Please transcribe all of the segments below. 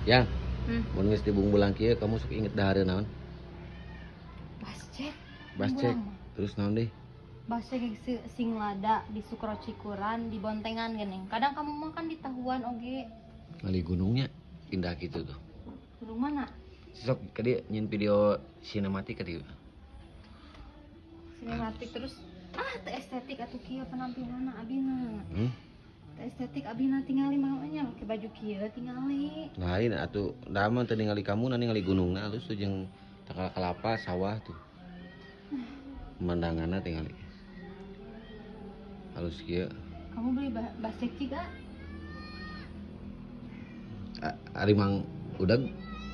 Yang, mun geus dibungbulang kieu kamu sok inget dahareun naon? Bascek. Bascek. Terus naon deui? Bascek sing lada di Sukro-Cikuran, di Bontengan geuning. Kadang kamu makan di tahuan oge. Ngali gunungnya indah gitu tuh. Gunung mana? Sok ke dia nyin video sinematik ke dia. Sinematik terus teu estetik atuh kieu penampilanna abina. Teu estetik abina tingali mah nya make baju kieu tingali. Lain atuh da mah teu ningali kamu na ningali gunungna alus tuh jeung tangkal kelapa sawah tuh. Pemandanganna tingali. Halus kieu. Kamu beli bascek juga? Ari Mang udah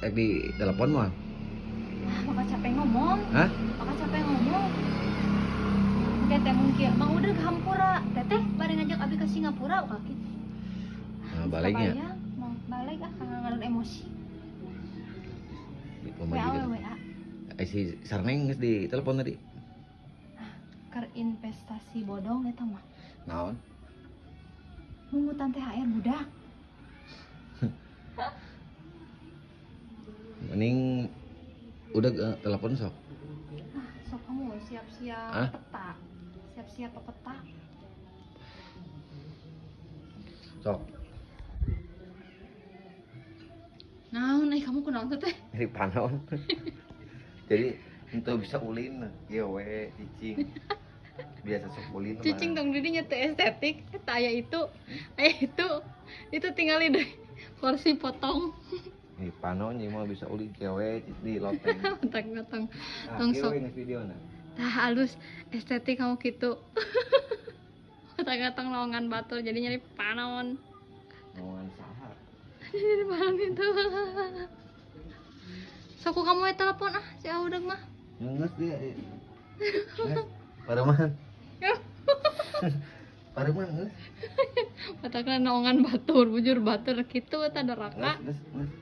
rek di telepon mah. Ah, maka capek ngomong. Hah? Maka capek ngomong. Teteh mungkin Mang udah ke Hampura. Teteh bari ngajak abi ke Singapura kaki. Nah, baliknya. Mau balik ah karena ngadon emosi. Di WA WA. Si Sarneng geus di telepon tadi. Ah, keur investasi bodong eta mah. Naon? Mungutan THR budak. Mending udah telepon sok. Ah, sok kamu siap-siap peta. Siap-siap peta. Sok. Naon kamu kunaon teh? Nyeri panon. Jadi untuk bisa ulin ieu we cicing. Biasa sok ulin mah. Cicing tong didinya teh estetik eta aya itu. Aya itu tingali deh kursi potong. Nyeri panon ieu mah bisa ulin kieu we di loteng. Loteng-loteng. Tong sok. Videona. Tah halus estetik kamu kitu. Katang-katang lowongan batur jadi nyeri panon. Lowongan saha? Jadi panon itu. Sok kamu telepon ah si Audeg mah. Geus dia. Geus. Pareman. Pareman geus. Katakan lowongan batur, bujur batur kitu eta daraka. Geus, geus.